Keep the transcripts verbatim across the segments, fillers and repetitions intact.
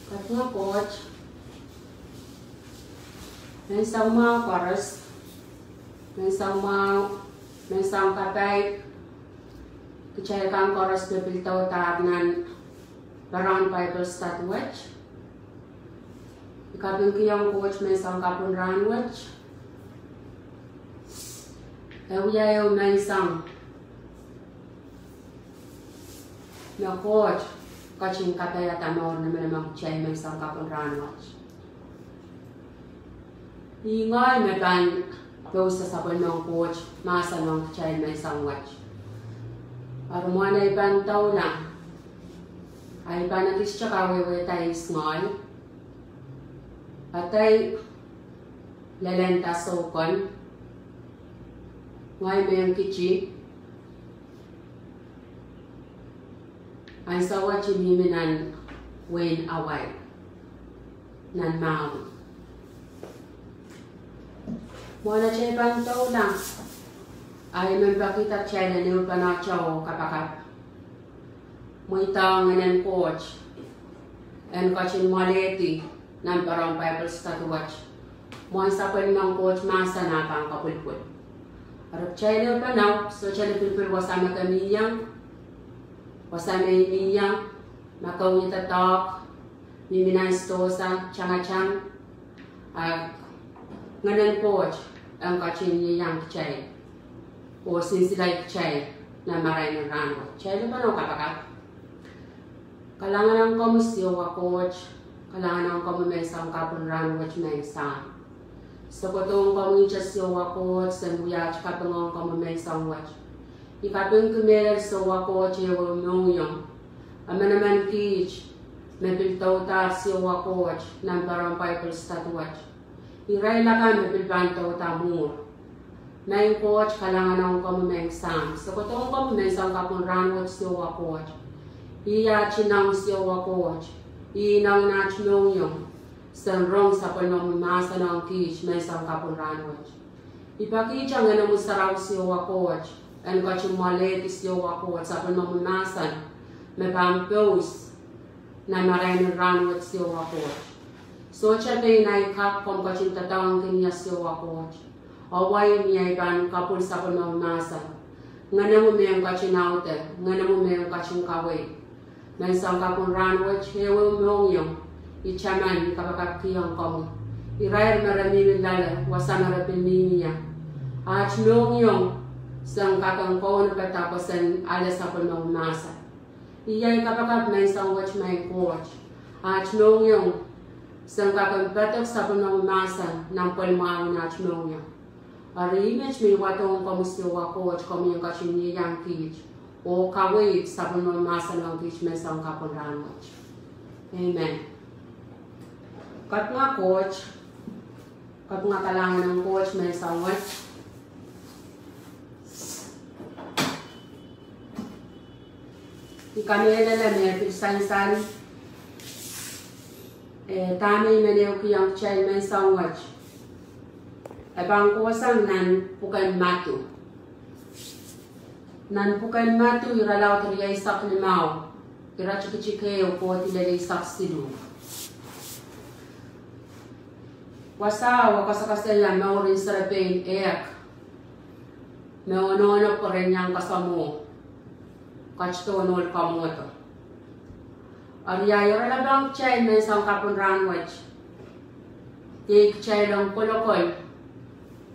Kapinga Koht, menseng mwahu koaros, menseng mwahu, menseng kapai, kitail kan koaros me pil doudahr nan paran Bible study wet. I kapingkihong Koht menseng kapwung rahn wet. E wia ehu menseng me Koht ketin kapaiada mour nemenemen kitail menseng kapwung rahn wet. Ih ngehi me pahn pousehla sapwellimen Koht mahsen ong kitail menseng wet. Eri mwohn ei pahn doula, ei pahn ekiste kawehwehda ihs ngehi, adei lelehn dasoukon, ngehi mehn kiti, ansou wet I mihmi nan wehin Hawaii, nan Maui. Mwohn ei pahn doula, I men pekihda kitail en ehupene oh kapakap mweidohng Ngehnen Koht en ketin mwoalehdi nan paran Bible study wet, mwohn sapwellimen Koht mahsen ah pahn kapwilipwil. Eri kitail ehupene, sohte lipilipil wasa me ke mie, wasa me I mie, ma ke wie doadoahk, mihmi nan sidohsa, tangatang, a Ngehnen Koht en ketin ieiang kitail oh sinsile kitail nan marain en rahn wet. Kitail ehupene oh kapakap. Kalahngan ong komwi Siohwa Koht, kalahngan ong komwi menseng kapwung rahn wet, menseng. Sokohdohng komwi ihte Siohwa Koht, sen wia aht kaping ong komwi menseng wet. I kapingki mehlel Siohwa Koht, ehu mohngiong, emenemen kiht me pil doudahr Siohwa Koht nan paran Bible study wet. Irail akan me pil pahn douda mwuhr. Maing Koht, kalahngan ong komwi menseng. Sokohdohng komwi menseng kapwung rahn wet Siohwa Koht. Ih aht ineng Siohwa Koht. Ih ineng en aht mohngiong, sen rong sapwellimomwi mahsen ong kiht menseng kapwung rahn wet. I pekihda Ngenomwi Sarawi Siohwa Koht en ketin mwoalehdi Siohwa Koht sapwellimomwi mahsen me pahn pous nan marain en rahn wet Siohwa Koht. Sohte pein ei kak komw ketin doadoahngkin ie Siohwa Koht. Awa, ni ei pahn kapwung sapwellimomwi mahsen, Ngenomwi mehn ketin aude, Ngenomwi mehn ketin kaweid. Menseng kapwung rahn wet, ehu mohngiong, I taman, I kapakapkihong komwi irail me re mihmi loale wasa me re pil mihmi ie. Aht mohngiong sen kak en kaunopada pwe sen ale sapwellimomwi mahsen. Iei ei kapakap menseng wet, maing Koht. Aht mohngiong sen kak en padek sapwellimomwi mahsen nan pwel mwahu en aht mohngiong. Eri ih met me I wadohng komwi Siohwa Koht, komwi en ketin ieiang kiht oh kaweid sapwellimomwi mahsen ong kiht menseng kapwung rahn wet. Amen. Kapinga Koht, kapinga kalahngan ong Koht menseng wet. I kamehlele me pil sansal, eh, dahme I men ehukihong kitail menseng wet, e pahn kohsang nan pwuken Madiu. Nan pwuken Madiu, irelaud rieisek limau, iretikitik ehu kohdi lel eisek siluh. Wasao e koasokoasoia mouren serepein ehk me onohno pwe ren iang kasamwo ketidohn ohl kamwohdo. Eri ahi oaralap ong kitail menseng kapwung rahn wet, iei kitail en kolokol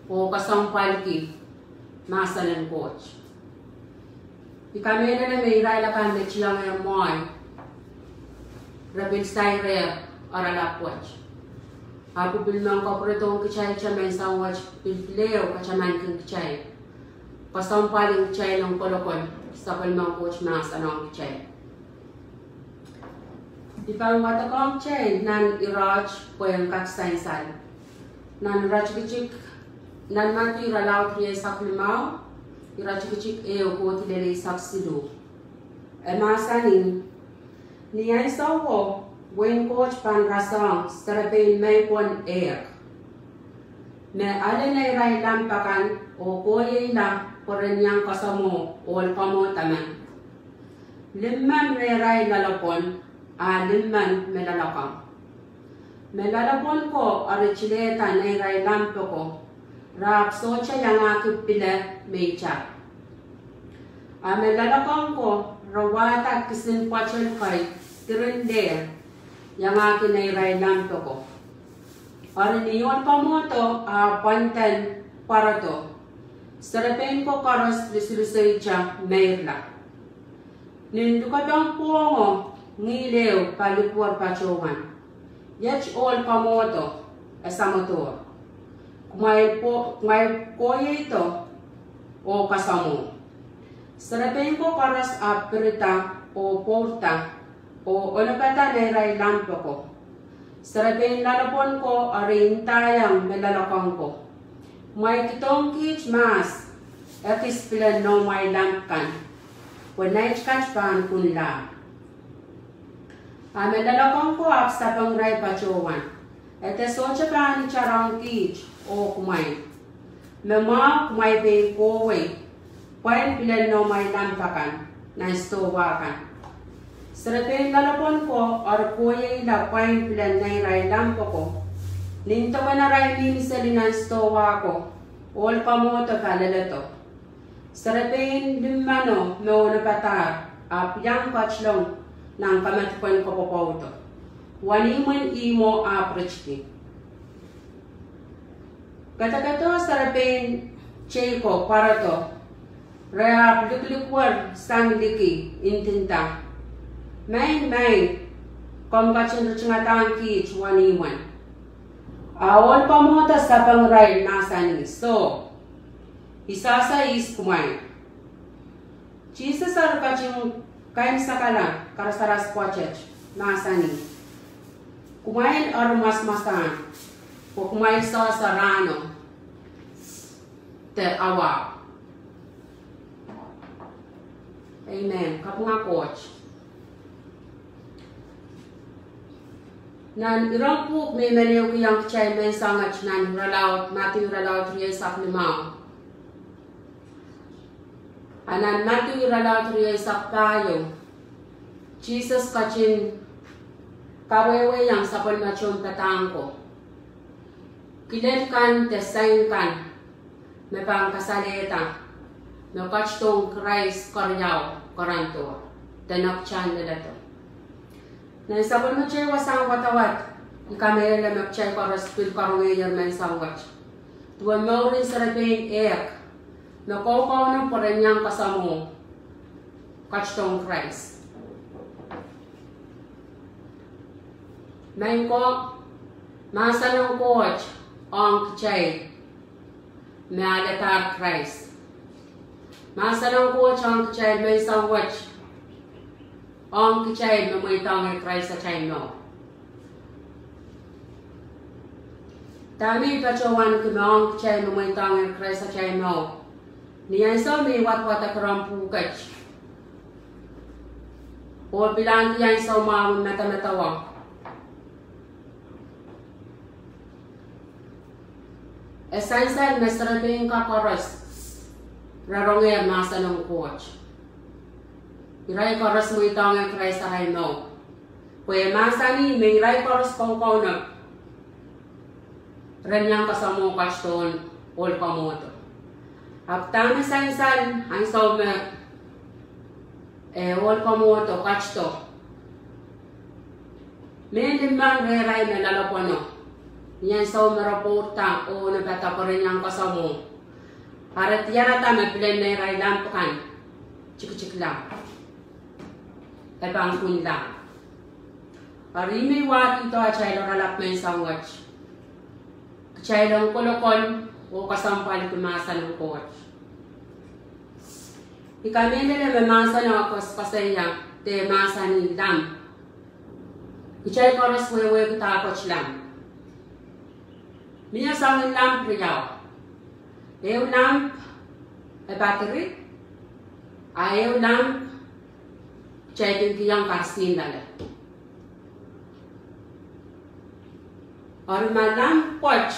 oh kesempwalki mahsen en Koht. I kamehlele me irail akan me tiong eh mwoahi, re pil sairehr oaralap wet. Ahpw I pil men kapwuredohng kitail te menseng wet, pil pil ehu katamankin kitail, kesempwalin kitail en kolokol sapwellimen Koht mahsen ong kitail. I pahn wadekohng kitail nan irehd pwe en kak sansal. Nan iretikitik, nan Madiu irelaud rieisek limau, iretikitik ehu kohdi lel eisek siluh, e mahsanih: Ni ansouo, Wehin Koht pahn rasehng serepein meipwon ehk me ale neirail lamp akan oh kohiehla pwe ren iang kasamwo ohl kamwohd emen. Limmen rehrail loalopwon, a limmen me loalokong. Me loalopwon ko eri tilehda neirail lampo ko, re ahpw sohte iangahki pile me itar. A me loalokong ko re wahda kisin pwoatel kei diren lehr, iangahki neirail lampo ko. Eri ni ohl pwamwohdo ah pwanden pwarodo, serepein ko koaros luseluseite meirla. Nin lukedohng pwohngo, ngihl ehu palikwer patohwan, iet ohl pwamwohdo, e samwodohr. Kumwail pwo-, kumwail kohieido oh kasamwo. Serepein ko koaros ahpw pirida oh pwourda oh onopada neirail lampo ko. Serepein loalopwon ko eri ndaiong me loalokong ko, Kumwail kidohng kiht mahs, ekis pilen noumwail lamp kan, pwe nait kat pahn kunlahr. A me loalokong ko ahpw sapengirail patohwan, Ede sohte pahn itar ong kiht oh kumwail. Me mwahu kumwail pein kohwei pwain pilen noumwail lamp akan nan sidohwa kan. Serepein loalopwon ko eri kohieila pwain pilen neirail lampo ko, nin dewen arail mihmi seli nan sidohwa ko, ohl pwamwohdo paleledo. Serepein limmeno me onopadahr ahpw iang ketilong nan kamadipwen kopwopwoudo. Wenihmwen ihmwo ahpw ritki. Kedekedo serepein tei ko pwarodo, re ahpw likilikiwer sang liki, ndinda, Maing, maing, komw ketin ritingadahng kiht wenihmwen. A ohl pwamwohdo sapengirail, mahsanih, Soh, I sehse ihs kumwail. Sises eri ketin kaimwisekala karasaras pwoatet, mahsanih, Kumwail eri mwasamwasahn, pwe kumwail sehse rahno de awa. Amen. Kapinga Koht. Nan iren pwuhk me I men ehukihong kitail menseng wet nan irelaud, Madiu irelaud rieisek limau. A nan Madiu irelaud rieisek pahieu, Sises ketin kawehwehiong sapwellime tohnpadahk ko kilel kan de sain kan me pahn kasalehda me ketidohng Krais keriau kerendohr de nektahn leledo. Nan sapwellime teiwasang wadawad, I kamehlele me kitail koaros pil karongehier menseng wet, duwen mouren serepein ehk me koukouno pwe ren iang kasamwo ketidohng Krais. Maing ko, mahsen en Koht ong kitail me alehda Krais. Mahsen en Koht ong kitail menseng wet, ong kitail me mweidohngehr Krais atail mour. Dahme I patohwanki me ong kitail me mweidohngehr Krais atail mour? Ni ansou me I wadwadek iren pwuhk et oh pil ahneki ansou mwahu en medemedewe, e sansal me serepein ka koaros re rongehr mahsen en Koht. Irail koaros mweidohngehr Krais arail mour, pwe e mahsanih me irail koaros koukouno ren iang kasamwo ketidohn ohl pwamwohdo. Ahpw dahme sansal ansou me, eh, ohl pwamwohdo ketido? Mehn limmen rehrail me loalopwono, ni ansou me re pwourda oh onopada pwe ren iang kasamwo, a re diarada me pilen neirail lamp kan tikitikla, e pahn kunla. Eri me I wahdo atail oaralap menseng wet, kitail en kolokol oh kesempwalki mahsen en Koht. I kamehlele me mahsen e koasoakoasoia de mahsanih lamp. Kitail koaros wehwehki dahkot lamp. Mie soangen lamp riau. Ehu lamp e patiri, a ehu lamp kitail kin kihong karsihn loale. Eri ma lamp pwoat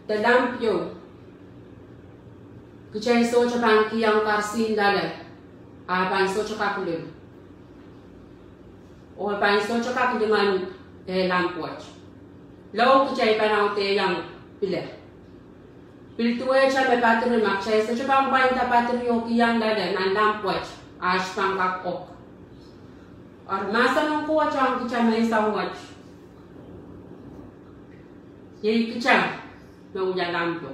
de lamp ieu kitail sohte pahn kihong karsihn loale, a pahn sohte kak lel. Oh e pahn sohte kak lingan, eh, lamp wet. Lao kitail pahn audehla pil. Pil duwehte me padiri, ma kitail sohte pahn pwainda padiri oh kihong loale nan lamp wet, ah sohte pahn kak ok. Eri mahsen en Koht ong kitail menseng wet, iei kitail me wia lampo.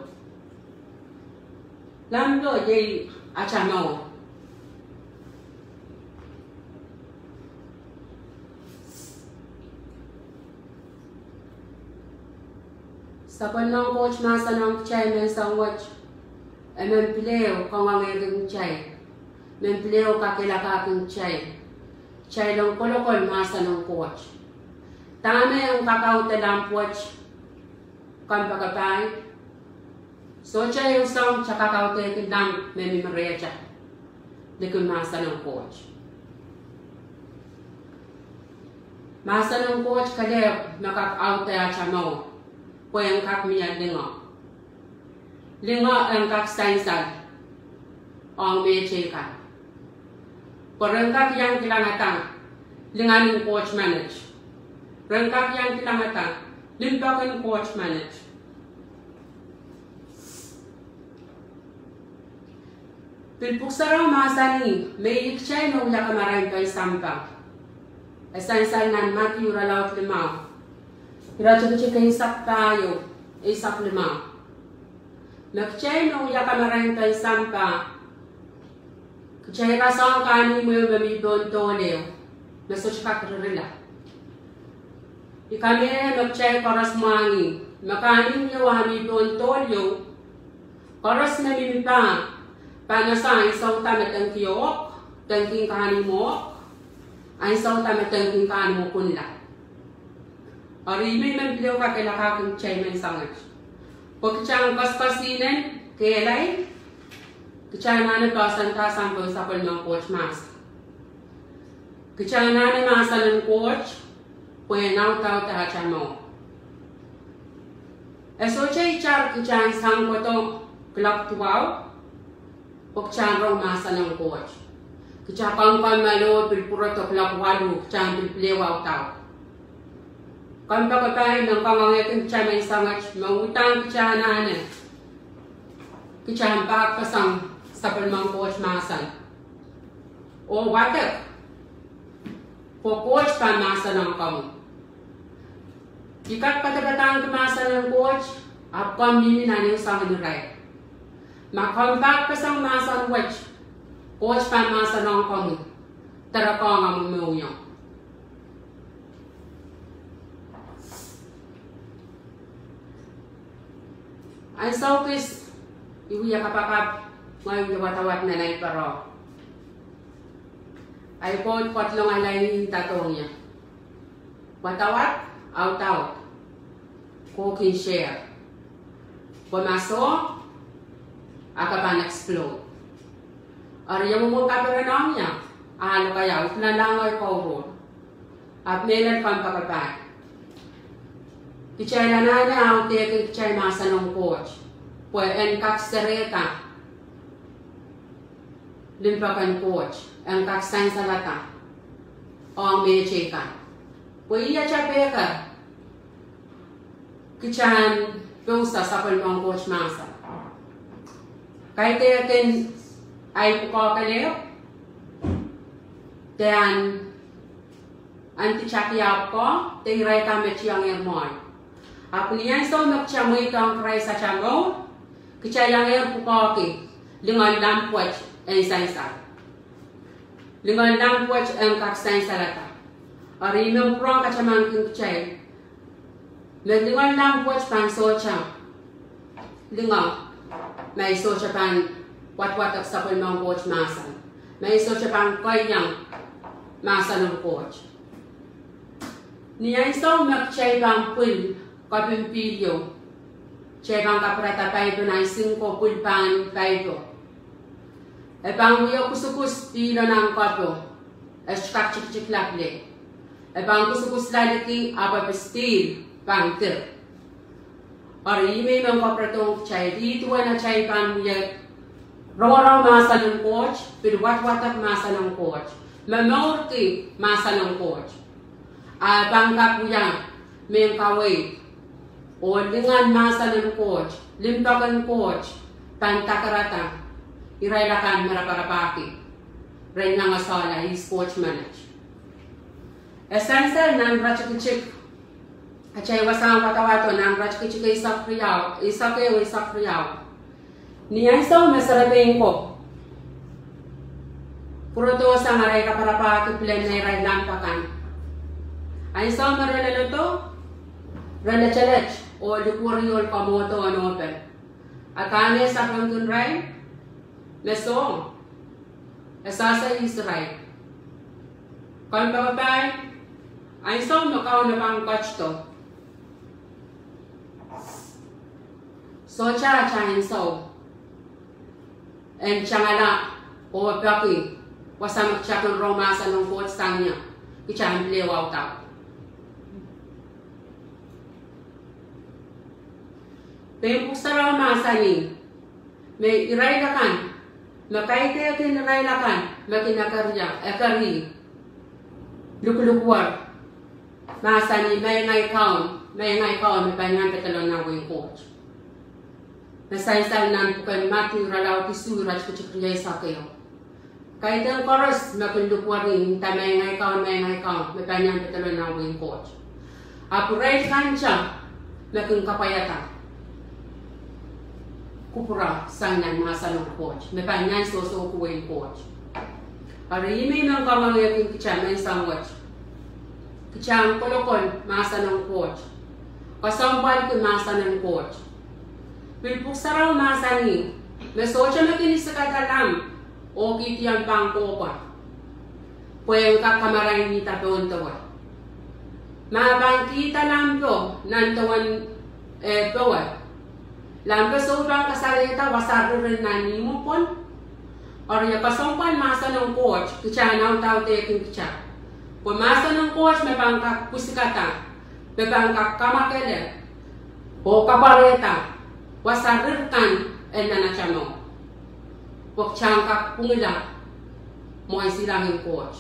Lampo iei atail mour. Sapwellimen Koht mahsen ong kitail menseng wet, e men pil ehu kangoangehki kitail, men pil ehu kakehlakahki kitail, kitail en kolokol mahsen en Koht. Dahme en kak aude lamp wet? Kompoakepahi, sohte ehu soang kitail kak audehki lamp me mihmi rehtail, likin mahsen en Koht. Mahsen en Koht kelehpw me kak aude atail mour, pwe en kak mie lingo. Lingo en kak sansal ong mehteikan. Pwe ren kak iang kilangada lingan en Koht menet. Ren kak iang kilangada limpoak en Koht menet. Pil Pwuhk Sarawi mahsanih me iei kitail me wia kamarain pen sampah. E sansal nan Madiu irelaud limau, iretikitik eisek pahieu, eisek limau. Me kitail me wia kamarain pen sampah, kitail rasehng kahnimw ehu me mi pohn dohl ehu, me sohte kak ririla. I kamehlele me kitail koaros mwahngih me kahnimw ehu ah mi pohn dohl ehu, koaros me mihmi pah, pahn ese ansou da me dengki ohk, dengki kahnimw ohk, ansou da me dengki kahnimw kunla. Eri ih me I men pil ehu kakehlakahki kitail menseng wet, pwe kitail en koasoakoasih nen kehlail, kitail anahne poahsoanda sang pohn sapwellimen Koht mahsen. Kitail anahne mahsen en Koht pwe en audaudehte atail mour. E sohte itar kitail en sang kohdo kuloak duwau pwe kitail en rong mahsen en Koht. Kitail kongkomel oh pil pwurodo kuloak waluh, kitail en pil pil ehu audaud. Kompoakepahi, I men kangoangehki kitail menseng wet me uhdahn kitail anahne, kitail en pahkpeseng sapwellimen Koht mahsen oh wadek, pwe Koht pahn mahsen ong komwi. I kak padapadahngki mahsen en Koht, ahpw komw mihmi nan ehu soangen irair. Ma komw pahkpeseng mahsen wet, Koht pahn mahsen ong komwi, derekohng omw mohngiong. Ansou kis I wie kapakap, ngehi wie wadawad nan ahi pere, ahi pwoud ketilong ahi lain ih nda dohng ie, wadawad, audaud, kohkin share, pwe ma soh, a ke pahn explode. Eri ia mwomwen kaperen omw ie? A lokaia, I pil anahne ngehi kouruhr. Ahpw mehlel kompoakepahi, kitail anahne audehki kitail mahsen en Koht pwe en kak serehda limpoak en Koht, en kak sansalada ong mehteikan. Pwe ih atail pehker, kitail en pousehla sapwellimen Koht mahsen. Kaidehkin ahi pwukoa kelehpw, de anditaki ah pwukoa, de irail kan me tiengehr mwoahl. Ahpw ni ansou me kitail mweidohng Krais atail mour, kitail iangehr pwukoahki lingan lamp wet en sansal. Lingan lamp wet en kak sansalada. Eri I men pwurehng katamankin kitail me lingan lamp wet pahn sohte lingo ma I sohte pahn wadwadek sapwellimen Koht mahsen, ma I sohte pahn keiong mahsen en Koht. Ni ansou me kitail pahn pwil kopin pihl ieu, kitail pahn kapwurehda paipo nan sink oh pwil pahn paipo. E pahn wie kusukus pihlo nan kopo, e sohte kak tikitikla pil. E pahn kusukusla liki ahpw e pil still pahn dir. Eri ih me I men kapwuredohng kitail, ih duwen atail pahn wie rongorong mahsen en Koht, pil wadwadek mahsen en Koht, momourki mahsen en Koht. A pahn kak wia mehn kaweid, oh lingan mahsen en Koht, limpoak en Koht, pahn dakarada irail akan me raparapahki ren iang esehla ihs Koht menet. E sansal nan iretikitik, atail wasahn wadawado nan iretikitik eisek riau, eisek ehu, eisek riau. Ni ansou me serepein ko pwurodohsang arail raparapahki pilen neirail lamp akan, ansou me re leledo, re letelet oh likwerih ohl kamwohdo oh nohpel. A dahme sapengkin irail? Me soh, e sehse ihs irail. Kompoakepahi, ansou me Kauno pahn ketido, sohte atail ansou en tangala oh peki wasa me kitail kin rong mahsen en Koht sang ie, kitail en pil audaud. Pein Pwuhk Sarawi mahsanih me irail akan me kaidehkin irail akan me kin ekeri, ekeri, lukulukwer, mahsanih, Maing ai Kaun, Maing ai Kaun, me pahn iang pedolong nan wehin Koht. Me sansal nan pwuken Madiu irelaud isuh, iretikitik rieisek ehu. Kaidehn koaros me kin lukweri nda, Maing ai Kaun, Maing ai Kaun, me pahn iang pedolong nan wehin Koht. Ahpw irail kan te me kin kapwaiada kupwure sang nan mahsen en Koht, me pahn iang sohsohki wehin Koht. Eri ih me I men kamwengehki kitail menseng wet, kitail en kolokol mahsen en Koht, kesempwalki mahsen en Koht. Pil Pwuhk Sarawi mahsanih me sohte me kin isikada lamp oh kihdi ie pahn kohpwa, pwe en kak kamarainihda pohn dewe. Ma pahn kihda lampo nan dewen, eh, powe, lampo sou pahn kasalehda wasa rir nan ihmwo pwon. Eri e kesempwal mahsen en Koht kitail en audaudehkin kitail, pwe mahsen en Koht me pahn kak pwisikada, me pahn kak kamwakele oh kapwarehda wasa rir kan en nan atail mour, pwe kitail en kak pwungila mwohn silangin Koht.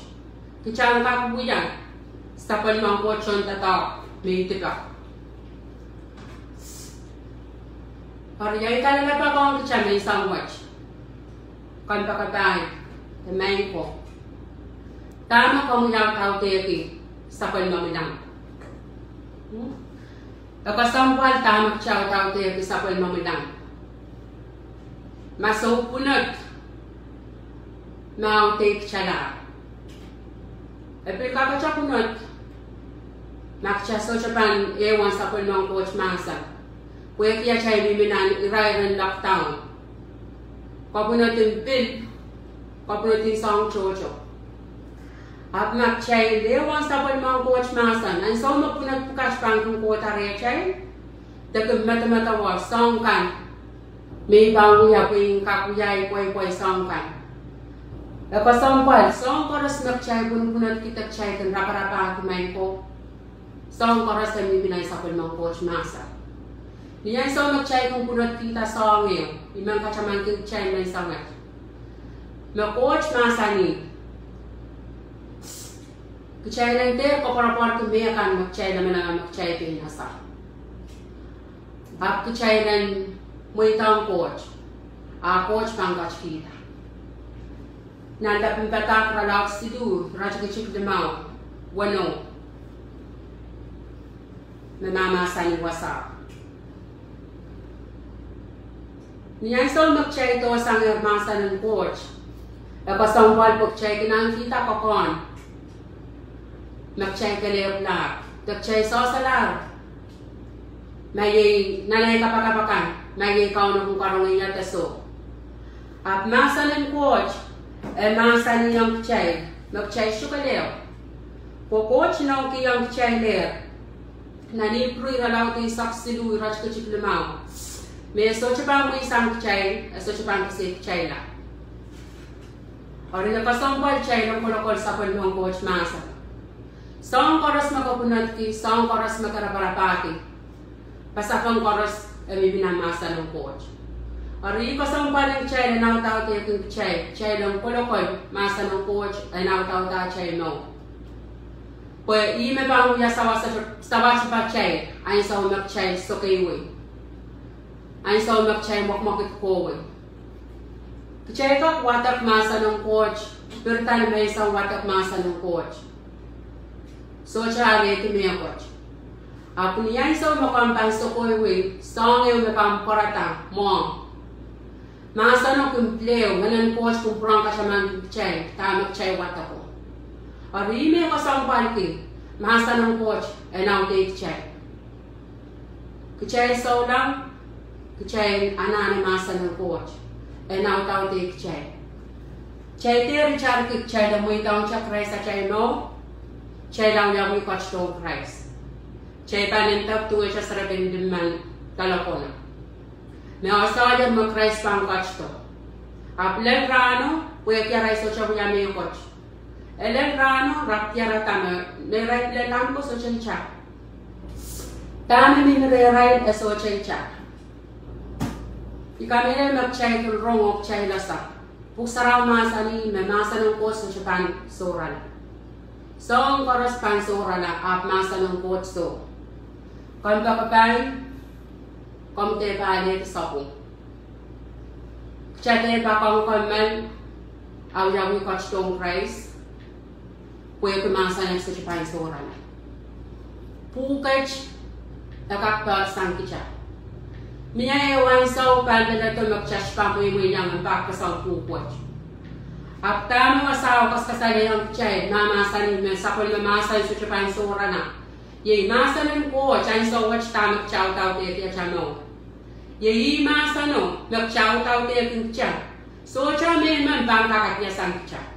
Kitail en kak wia sapwellimen Koht tohndoadoahk me I dipe. Eri iei kalelapak ong kitail menseng wet, kompoakepahi, de maing ko, dahme komwi audaudehki sapwellimomwi lamp? E kesempwal dahme kitail audaudehki sapwellimomwi lamp. Ma soh pwunod me audehkitailahr, e pil kakete pwunod ma kitail sohte pahn ehuong sapwellimen Koht mahsen, pwehki atail mihmi nan irairen lockdown, kapwunodin pil, kapwunodin soahng tohto. Ahpw ma kitail ehuong sapwellimen Koht mahsen, ansou me pwunod pwukat pahn kin kohda rehtail, de kin medemedewe soahng kan me I pahn wia pwe I en kak wiawi pweipwei soahng kan. E kesempwal soahng koaros me kitail pwunpwunodki de kitail kin raparapahki, maing ko, soahng koaros e mihmi nan sapwellimen Koht mahsen. Ni ansou me kitail kin pwunodkihda soahng ehu, I men katamankihda kitail menseng wet me Koht mahsanih kitail en dehr koapworopworki mehkan me kitail emenemen me kitail pein ese, ahpw kitail en mweidohng Koht, a Koht pahn ketikihda. Nan Lapin Padahk irelaud siluh, iretikitik limau, weneu, me mahmahsanih wasa: Ni ansou me kitail dohsangehr mahsen en Koht, e kesempwal pwe kitail kin ahnekihda kokohn me kitail kelehpwlahr, de kitail sohselahr ma iei nan ei kapakap akan, ma iei Kauno kin karonge ie de soh. Ahpw mahsen en Koht e mahsanihong kitail me kitail sohte kelehpw, pwe Koht inoukihong kitailehr nan Ipru irelaud eisek siluh, iretikitik limau, me e sohte pahn mweisang kitail, e sohte pahn kisekitailla. Eri e kesempwal kitail en kolokol sapwellimen Koht mahsen. Soahng koaros me ke pwunodki, soahng koaros me ke raparapahki, pasapeng koaros e mihmi nan mahsen en Koht. Eri kesempwal en kitail en audaudehkin kitail, kitail en kolokol mahsen en Koht en audaudehla atail mour. Pwe ih me pahn wia sawas, sawas pahn kitail, ansou me kitail sokeiwei, ansou me kitail mwekimwekid kohwei. Kitail kak wadek mahsen en Koht, pirida ni menseng wadek mahsen en Koht. Sohte alehdi mehkot. Ahpw ni ansou me komw pahn sokeiwei, soahng ehu me pahn pwarada mwohmw. Mahseno kin pil ehu, Ngehn en Koht kin pwurehng katamankin kitail dahme kitail wadeko. Eri ih me kesempwalki mahsen en Koht en audehi kitail. Kitail souleng, kitail anahne mahsen en Koht en audaudehki kitail. Kitail dehr itarki kitail en mweidohngte Krais atail mour, kitail wiawi ketidohng Krais. Kitail pahn en dek duwehte serepein limmen loalokon me oasoaia me Krais pahn ketido. Ahpw lel rahno, pwehki arail sohte wia mehkot. E lel rahno, rapdiarada me, me irail pil lampo sohte itar. Dahme mihmi rehrail e sohte itar. I kamehlele me kitail kin rong oh kitail ese, Pwuhk Sarawi mahsanih me mahsen en Koht sohte pahn sohrala. Soahng koaros pahn sohrala, ahpw mahsen en Koht soh. Kompoakepahi, komw dehr pahn alehdi sapwung. Kitail dehr pahn kongkomel, awiawi ketidohng Krais, pwehki mahsen en Koht sohte pahn sohrala. Pwuhk et e kak pahn sang kitail. Mie ehu ansou pahn leledo me kitail pahn mweimweiong en pahn kesempwal pwuhk wet. Ahpw dahme wasao kaskasalehiong kitail, ma mahsanih me sapwellime mahsen sohte pahn sohrala. Iei mahsen en Koht ansou wet dahme kitail audaudehki atail mour. Iei ih mahseno me kitail audaudehkin kitail. Sohte mehmen pahn kak apwalih sang kitail.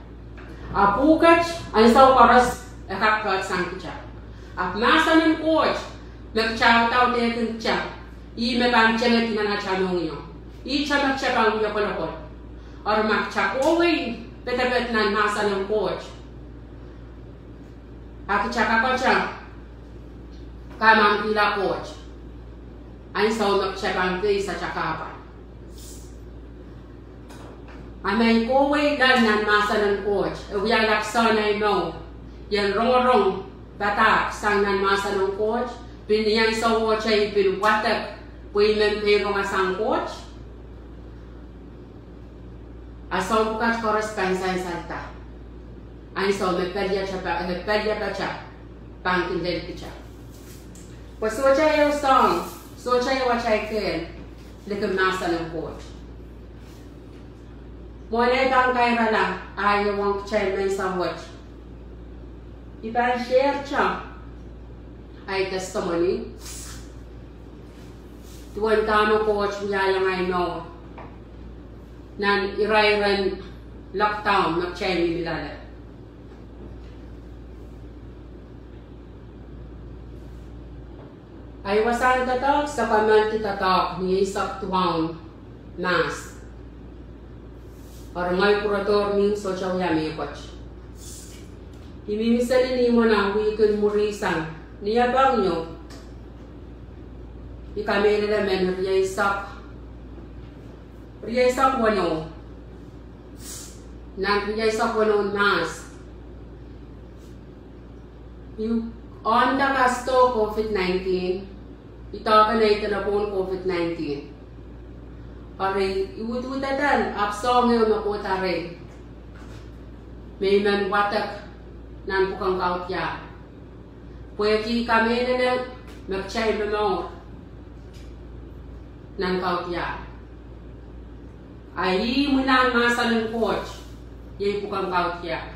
Ahpw pwuhk et ansou koaros e kak pahn sang kitail. Ahpw mahsen en Koht me kitail audaudehkin kitail, ih me pahn tengedi nan atail mohngiong. Ihte me kitail pahn wie kolokol. Eri ma kitail kohwei pedeped nan mahsen en Koht, a kitail kakete kamwahuiala Koht ansou me kitail pahn peisatail kahpwal. A ma I kohwei loal nan mahsen en Koht, e wiahla kisehn ei mour, I en rongorong padahk sang nan mahsen en Koht, pil ni ansou wet I pil wadek pwe I men peirongasang Koht. A soahng pwukat koaros pahn sansalda ansou me paliatail, eh, paliatail pahn kin lel kitail. Pwe sohte ehu soahng, sohte ehu atail kehl liki mahsen en Koht. Mwohn ei pahn kairala ahi ong kitail menseng wet, I pahn share-te ahi testimony duwen dahme Koht wiahiong ahi mour nan irairen lockdown me kitail mihmi loale. Ahi wasahn doadoahk sakamanki doadoahk ni eisek duwau mahs. Eri ngehi pwurodohr ni sohte wia mehkot. I mihmi seli ni imwena wihk en mwuri sang ni apwal ieu. I kamehlele me ni rieisek, rieisek weneu, nan rieisek weneu mahs, I ohnda kasdo COVID nineteen, I doahke nei delepwohn COVID nineteen. Eri I uduhd edel ahpw soangen me kohda reh me I men wadek nan pwuken kaudiahl. Pwehki I kamehlele me kitail momour nan kaudiahl. A ih mwilahn mahsen en Koht, iei pwuken kaudiahl.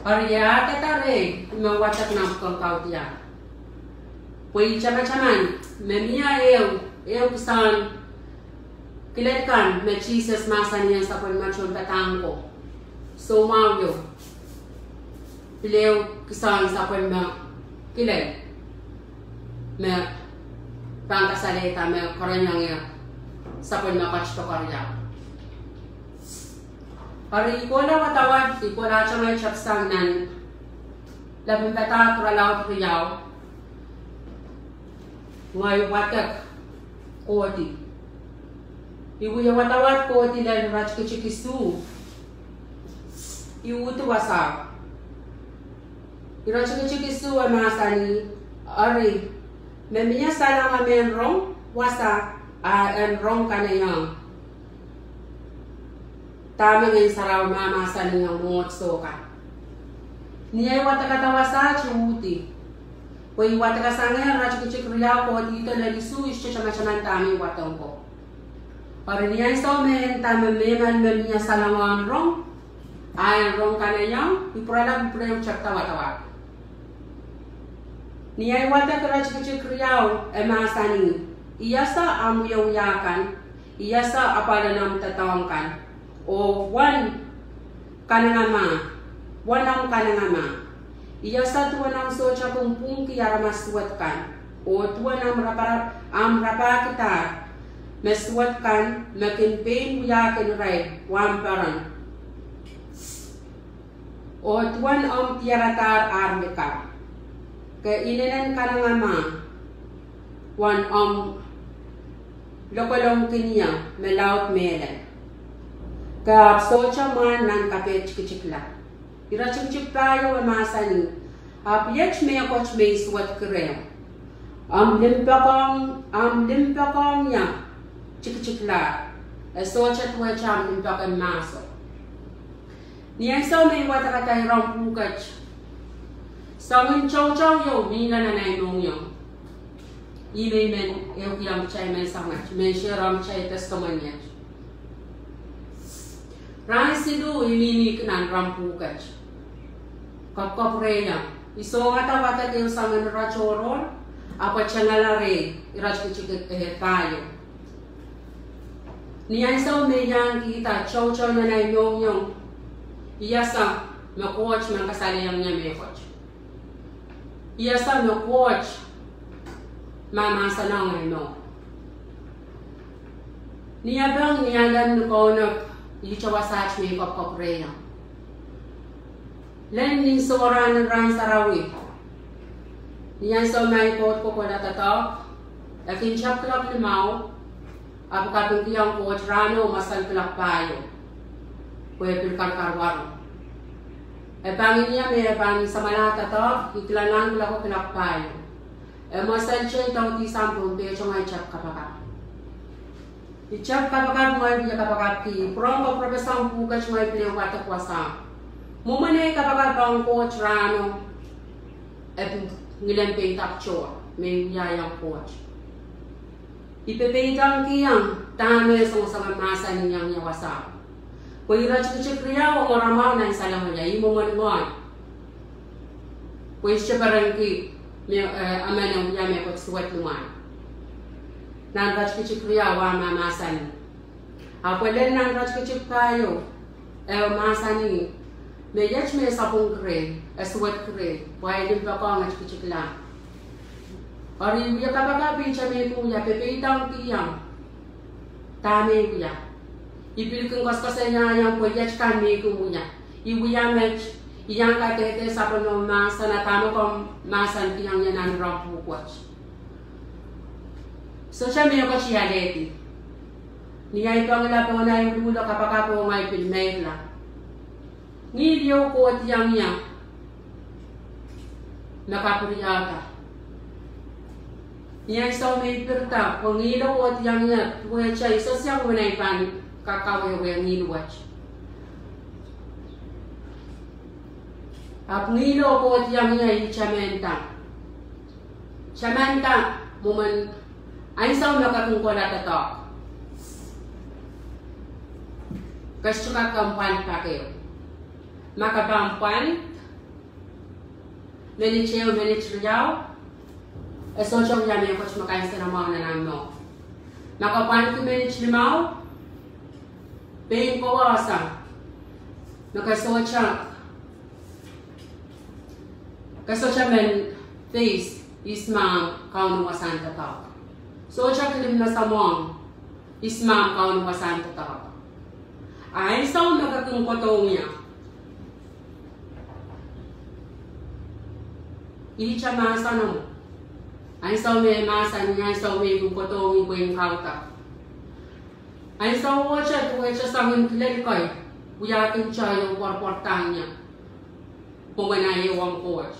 Eri e adada rehi me wadek nan pwuken kaudiahl. Pwe I tamataman me mie ehu, ehu kisehn kilel kan me Sises mahsanihong sapwellime tohnpadahk ko. Soumwahu ieu. Pil ehu kisehn sapwellime kilel me pahn kasalehda me kereniong ie sapwellime ketido keriau. Eri I kohla wadawad, I kohla tengei tepsang nan lepin padahk irelaud riau. Ngehi wadek kohdi. I wie wadawad kohdi lel irail tikitiki isuh. I uhdi wasao. Iretikitik isuh e mahsanih, eri, me mie salengomw en rong wasa, a en rong kanaiehng dahme Ngehn Sarawi mahmahsanihong mwomwohdiso kan. Ni ahi wadekada wasaht I uhdi, pwe I wadek sang iretikitik riau kohdihdo lel isuh, I sohte tamataman dahme I wadek ko. Eri ni ansou me I nda me mehmen me mie salengomw en rong, a en rong kanaiehng, I pwurala pil ehu tepda wadawad. Ni ahi wadek iretikitik riau e mahsanih, I ese omw wiewia kan, I ese apwal en omw doadoahk kan, oh uwen kanengamah, uwen omw kanengamah. I ese duwen omw sohte kin pwungki aramas suwed kan, oh duwen omw rapa-, omw rapahkidahr me suwed kan me kin pein wiahkin irail wahn peren, oh duwen omw diaradahr ar likar, ke inenen kanengamah uwen omw lokolongkin ie me laud mehlel, ke ahpw sohte mwahn nan kapehd tikitikla. Iretikitik pahieu e mahsanih, ahpw iet mehkot me I suwedki reh: omw limpoakohng, omw limpoakohng ie tikitiklahr, e sohte duwehte omw limpoak en mahso. Ni ansou me I wadekada iren pwuhk et, soangen tohtohn ieu mihla nan ahi mohngiong. Ih me I men ehukihong kitail menseng wet, I men share ong kitail testimony et. Rahn siluh I mihmi nan iren pwuhk et, kapwkapwurehla. I songada wadek ehu soangen iretikitik tohrohr, ahpw e tengala rehi iretikitik pahieu. Ni ansou me I iang kihda tohtohn nan ahi mohngiong, I ese me Koht men kasalehiong ie mehkot. I ese me Koht mahmahsanihong ahi mour. Ni apwal ni alen ni kaunopada, ihte wasaht me I kapwkapwurehla. Lel ni sohrahn rahn sarawi, ni ansou me ahi pwoud kohkohla doadoahk, e kin tepkiloak limau, ahpw kapingkihong Koht rahno mwosel kiloak pahieu, pwe e pil karkarwaro. E pahn nginia me e pahn samwalahda doadoahk, I kilang nan kiloak, kiloak pahieu. E mwosel teidoudi sampwong pwe I tepki kapakap. I tepki kapakap, ngehi wie kapakapki, pwurehng kapwurpeseng pwuhk et ngehi pil wadek wasa. Mwomwen ei kapakap ong Koht rahno, e pil ngilen peidek tohr me I wiahiong Koht. I pepeidohngkihong dahme songosong mahsanihong ie wasa. Pwe iretikitik riau ong mwahu nan salongala, ih mwomwen ngehi, pwe I sohte perenki me, eh, emen wia mehkot suwed limwahn. Nan iretikitik riau e mahmahsanih. Ahpw lel nan iretikitik pahieu, e mahsanih me iet me sapwungki rehi, e suwedki rehi, pwe ahi limpoakohng e tikitiklahr. Eri I wie kapakap, I tepki wia, pepeidohngkihong dahme I wia. I pil kin koasoakoasoiaiong pwe iet kan me I kin wia. I wia met, I iang kadehde sapwellime mahsen, a dahme komw mahsankihong ie nan iren pwuhk wet? Sohte mehkot I alehdi. Ni ahi pangala pohn ahi luhluhlo kapakap oh ngehi pil meirla. Ngihl ieu kohdiong ie me kapwuriada. Ni ansou me I pirida, pwe ngihlo kohdiong ie, duwehte I sehse mwomwen ei pahn kak kawehwe ngihl wet. Ahpw ngihlo kohdiong ie, I tamanda. Tamanda mwomwen ansou me ke kin kohla doadoahk, ke sohte kak pwand pak ehu. Ma ke pahn pwand minit ehu, minit riau, e sohte wia mehkot me kansenamwahu nan omw mour. Ma ke pwandki minit limau, pein kowe ese me ke sohte, ke sohte men face ihs me omw Kauno wasahn doadoahk. Sohte kilim me samwong ihs me omw Kauno wasahn doadoahk. A ansou me ke kin kohdohng ie, ihte mahsen o, ansou me mahsen, ansou me I kin kohdohng ie pwehn kaudok, ansou wet duwehte soangen kilel kei wiahkin tohrohr pwarpwardahng ie mwomwen ahi ong Koht.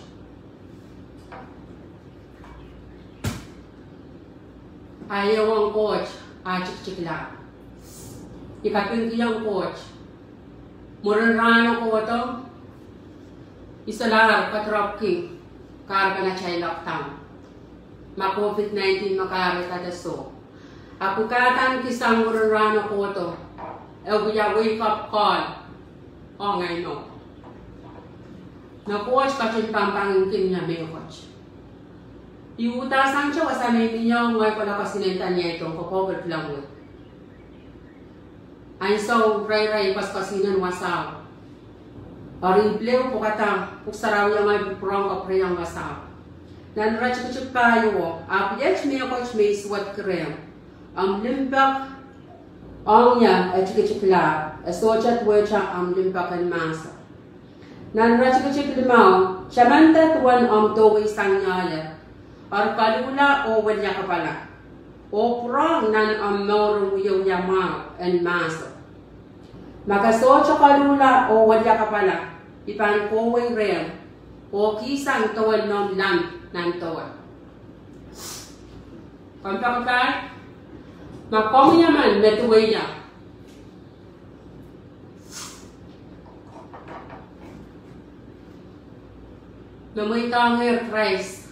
Ahi ong Koht ah tikitikla. I kapingkihong Koht. Mwurin rahno kohdo, I solahr kadirepwki kahrepen atail lockdown. Ma COVID nineteen me kahrehda de soh. Ahpw I kadaneki sang mwurin rahno kohdo, e wia wake up call ong ahi mour. Me Koht ketin pahn pangin kin ie mehkot. I uhdahsang te wasa me I mih ieu, ngehi kohla kosinen daniaidong kokohp kilangwe. Ansou rairai I koasoakoasinen wasao. Eri I pil pwukada Pwuhk Sarawi, ngehi pwurehng kapwureiong wasao. Nan iretikitik pahieu, ahpw iet mehkot me I suwedki rehmw. Omw limpoak ong ie e tikitikla, e sohte duwehte omw limpoak en mahso. Nan iretikitik limau, tamanda duwen omw dohwei sang ie, eri koluhla oh weliakapwala, oh pwurehng nan omw mour en wiewia mwahu en mahso. Ma ke sohte koluhla oh weliakapwala, I pahn kohwei rehmw, oh kihsang dewen noumw lamp nan dewe. Kompoakepahi, ma komwi emen me duweia, me mweidohngehr Krais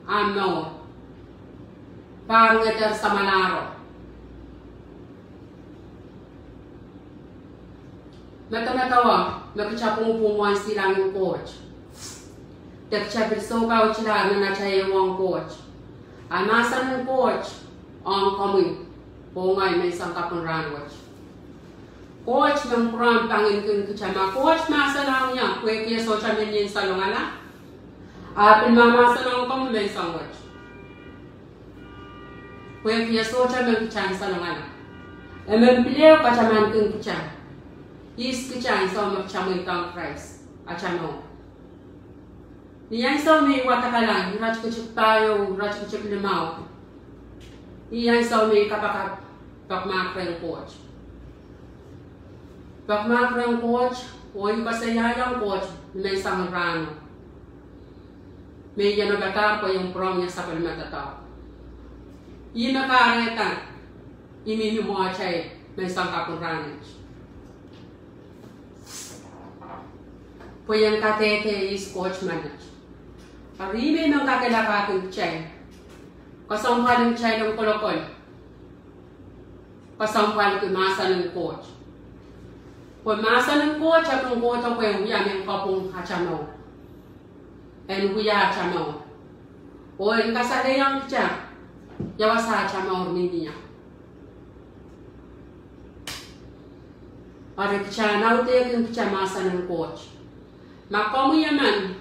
ahmw mour, pahr ngeder samwalahro, medemedewe me kita pwungpwung mwohn silangin Koht, de kita pil soukautla nan atail ehu ong Koht. A mahsen en Koht ong komwi oh ngehi menseng kapwung rahnwet. Koht men pwurehng pangin kin kita. Ma Koht mahsen ong ie, pwehki e sohte men ien salongala, a pil mahmahsen ong komwi menseng wet, pwehki e sohte men kitail en salongala. E men pil ehu kataman kin kita, ihs kita, ansou me kita mweidohng Krais atail mour. Ni ansou me I wadekala iretikitik pahieu, iretikitik limau, I ansou me I kapakap, peki mahk rehn Koht. Peki mahk rehn Koht, oh I koasoiaiong Koht ni menseng rahno, me I inopada pwe I en pwurehng ie sapwellime doadoahk. Ih me kahrehda I mihmi mwohtail menseng kapwung rahnwet, pwe I en kadehde ihs Koht menet. Eri ih me I men kakehlakahkin kitail, kesempwalki kitail en kolokol, kesempwalki mahsen en Koht. Pwe mahsen en Koht e kin kohdo pwe en wia mehn kapwung atail mour, en wia atail mour, oh en kasalehiong kita ia wasa atail mour mihmi ie. Eri kita en audehkin kita mahsen en Koht. Ma komwi emen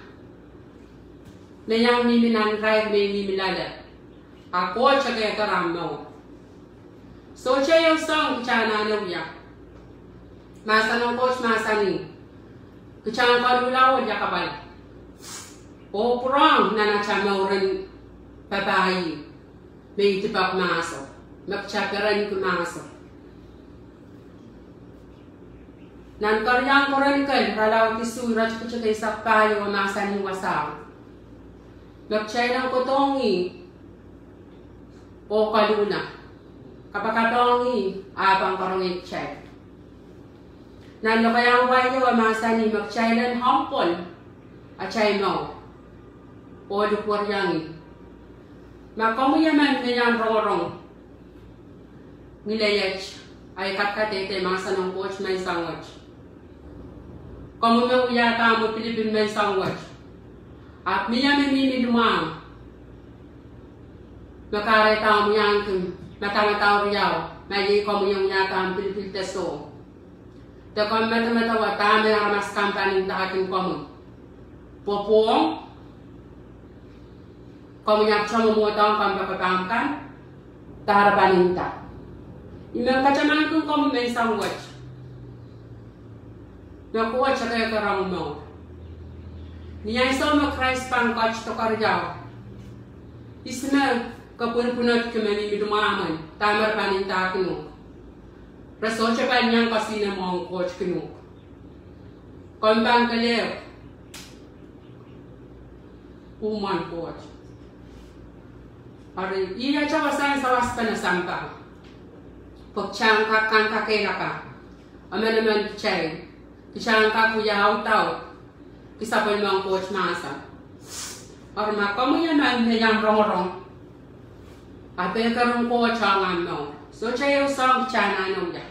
me iang mihmi nan irair me I mihmi loale, a Koht ekerker ahmw mour, sohte ieu soahng kita anahne wia. Mahsen en Koht mahsanih, kita en koluhla oh weliakapwala, oh pwurehng nan atail mour en papah ih, me I dipoak mahso, me kita perenki mahso. Nan keriau en Korinthian irelaud isuh, iretikitik eisek pahieu, e mahsanih wasao, me kitail en kohdohng ih oh koluhla, kapakapehng ih, a pahn karonge kitail. Nan lokaiahn wai ieu e mahsanih me kitail en humble atail mour oh lukweriong ih. Ma komwi emen me iang rongorong ngileiet, ahi kadkadehde mahsen en Koht menseng wet, komwi me wiahda omw pilipil menseng wet, ahpw mie me mihmi limwahmw me kahrehda omw iang kin madamadau riau, ma iei komwi en wiahda omw pilipil de soh, de komw medemedewe dahme aramas kan pahn ndahkin komwi, pwopwohng, komwi ahpw te mwomwohdohng kompoakepahmw kan, de re pahn nda. I men katamankin komwi menseng wet me Koht ekerker omw mour. Ni ansou me Krais pahn ketido keriau, ihs me ke pwunopwunodki me mihmi limwahmw en, dahme re pahn ndahkin uhk? Re sohte pahn iang kesihnen mwohn Koht kin uhk. Komw pahn kelehpw uhmwen Koht. Eri, ih atail wasahn sawaspene sampah. Pwe kitail en kak kankakehlaka emenemen kitail, kitail en kak wia audaud ki sapwellimen Koht mahsen. Eri ma komwi emen me iang rongorong, ahpw e keren Koht ong ahmw mour, sohte ehu soahng kitail anahne wia.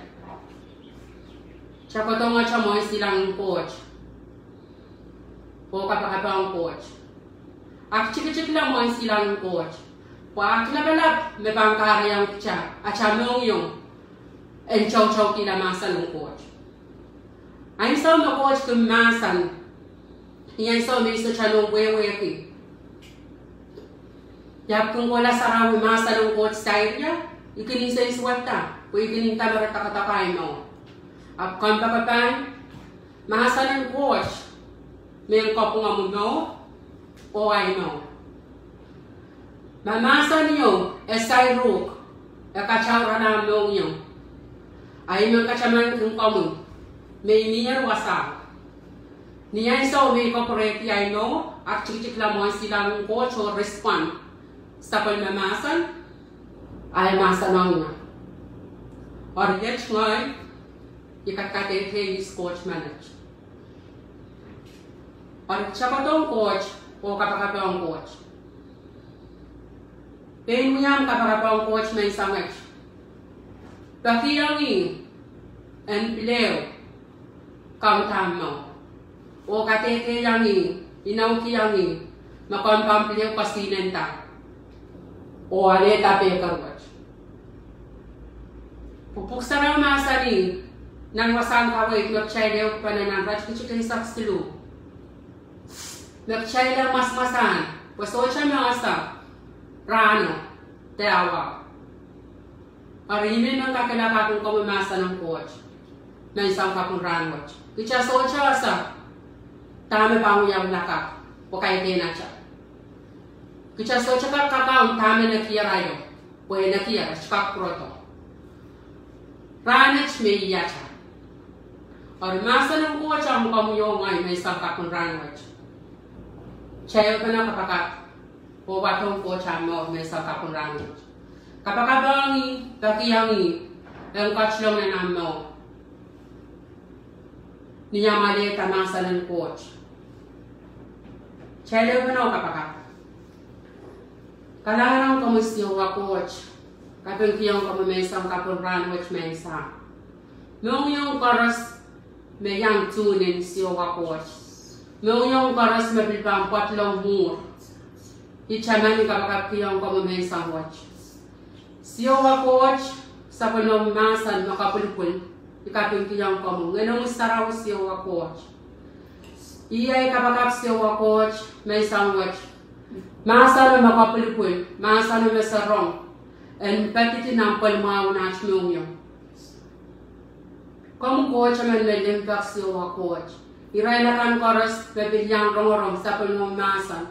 Kitail kohdohng atail mwohn silangin Koht oh kapakapohng Koht. Aktikitikla mwohn silangin Koht, pwe aklapalap me pahn kahrehiong kitail atail mohngiong en toutoukihla mahsen en Koht. Ansou me Koht kin mahsen, ni ansou me I sohte nohn wehwehki, I ahpw kin kohla sarawi mahsen en Koht sairia, I kin nsensuwedda pwe I kin nda me re dakadaka ahi mour. Ahpw kompoakepahi, mahsen en Koht mehn kopwung omwi mour oh ahi mour. Ma mahsen ieu e sair uhk, e kataurala ahmw mohngiong, a I men katamankin komwi me I mier wasao, ni ansou me I kapwurehdi ahi mour, aktikitikla mwohn silangin Koht oh respond sapwellime mahsen, a e mahsanihong ie. Eri iet ngehi, I kadkadehde ihs Koht menet. Eri kitail kohdohng Koht oh kapakapohng Koht. Pein wia ahmw kapakapohng Koht menseng wet: pekihong ih en pil ehu kaunda ahmw mour, oh kadehdehong ih, inoukihong ih me komw pahn pil ehu kesihnenda oh alehda pehker wet. Pwe Pwuhk Sarawi mahsanih nan wasahn kaweid me kitail ehukipene nan iretikitik eisek siluh, me kitail en mwasamwasahn pwe sohte me ese rahno de awa. Eri I men men kakehlakapwung komwi mahsen en Koht menseng kapwung rahnwet. Kitail sohte ese dahme pahn wiawi lakapw pwe kaidehn atail. Kitail sohte kak kakaun dahme nekier aio, pwe nekier e kak pwurodo. Rahn wet me iei atail. Eri mahsen en Koht ahmw komwi oh ngehi menseng kapwung rahnwet. Kitail ehupene kapakap oh wadohng Koht ahmw mour menseng kapwung rahnwet. Kapakapohng ih, pekihong ih en ketilong nan ahmw mour ni ahmw alehda mahsen en Koht. Kitail ehupene oh kapakap. Kalahngan ong komwi Siohwa Koht, kapingkihong komwi menseng kapwung rahnwet menseng. Mohngiong koaros me iang tune in Siohwa Koht, mohngiong koaros me pil pahn pwadlong mwuhr, I taman I kapakapkihong komwi menseng wet. Siohwa Koht, sapwellimomwi mahsen me kopwulipwil, I kapingkihong komwi Ngehnomwi Sarawi Siohwa Koht. Ih ahi kapakap Siohwa Koht menseng wet, mahseno me kopwulipwil, mahseno me sohrong, en pekidi nan pwehl mwahu en at mohngiong. Komwi Koht emen me limpoak Siohwa Koht. Irail akan koaros me pil iang rongorong sapwellimomwi mahsen,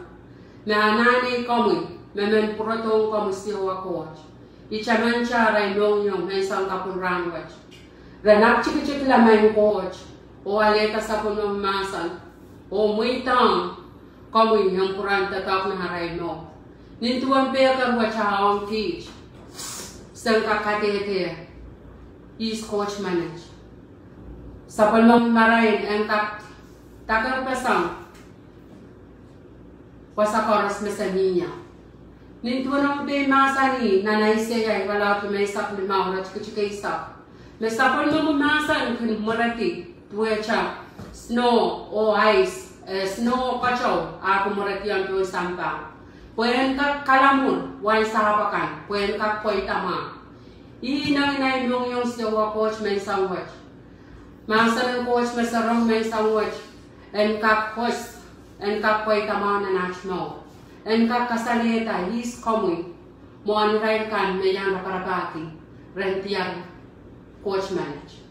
me anahne komwi, me men pwurodohng komwi Siohwa Koht. I tamanda arail mohngiong menseng kapwung rahnwet. Ren aktikitikla maing Koht, oh alehda sapwellimomwi mahsen, oh mweidohng komwi en pwurehng doadoahk nan arail mour. Nin duwen pehker wet ong kiht, sen kak kadehde ihs Koht menet. Sapwellimomwi marain en kak dakerpeseng wasa koaros me se mie. Nin duwen ong pein mahsanih nan Aiseia irelaud limeisek limau iretikitik eisek, me sapwellimomwi mahsen kin mweredi duwehte snow oh ice, eh, snow oh keteu ahpw mweredi pohn sampah, pwe en kak kalamwur wain sahpw akan, pwe en kak pweida mwahu. Ih inengieng ahi mohngiong Siohwa Koht menseng wet. Mahsen en Koht me sohrong menseng wet en kak pwes, en kak pweida mwahu nan at mour, en kak kasalehda ihs komwi mwohn irail kan me iang raparapahki ren diar Koht menet.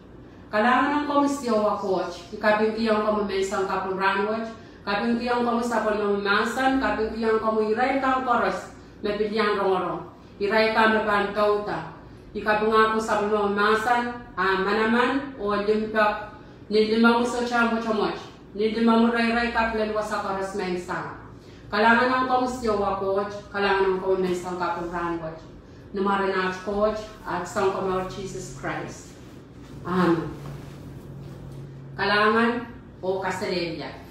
Kalahngan ong komwi Siohwa Koht, I kapingkihong komwi menseng kapwung rahnwet, kapingkihong komwi sapwellimomwi mahsen, kapingkihong komwi irail kan koaros me pil iang rongorong, irail kan me pahn douda. I kapingahki sapwellimomwi mahsen, ah manaman oh limpoak, ni limomwi sohte mwotomwot, ni limomwi reirei kak lel wasa koaros menseng. Kalahngan ong komwi Siohwa Koht, kalahngan ong komwi menseng kapwung rahnwet. Ni mwaren at Koht, at Sounkomour Sises Krais. Amen. Kalahngan oh kaselehlie.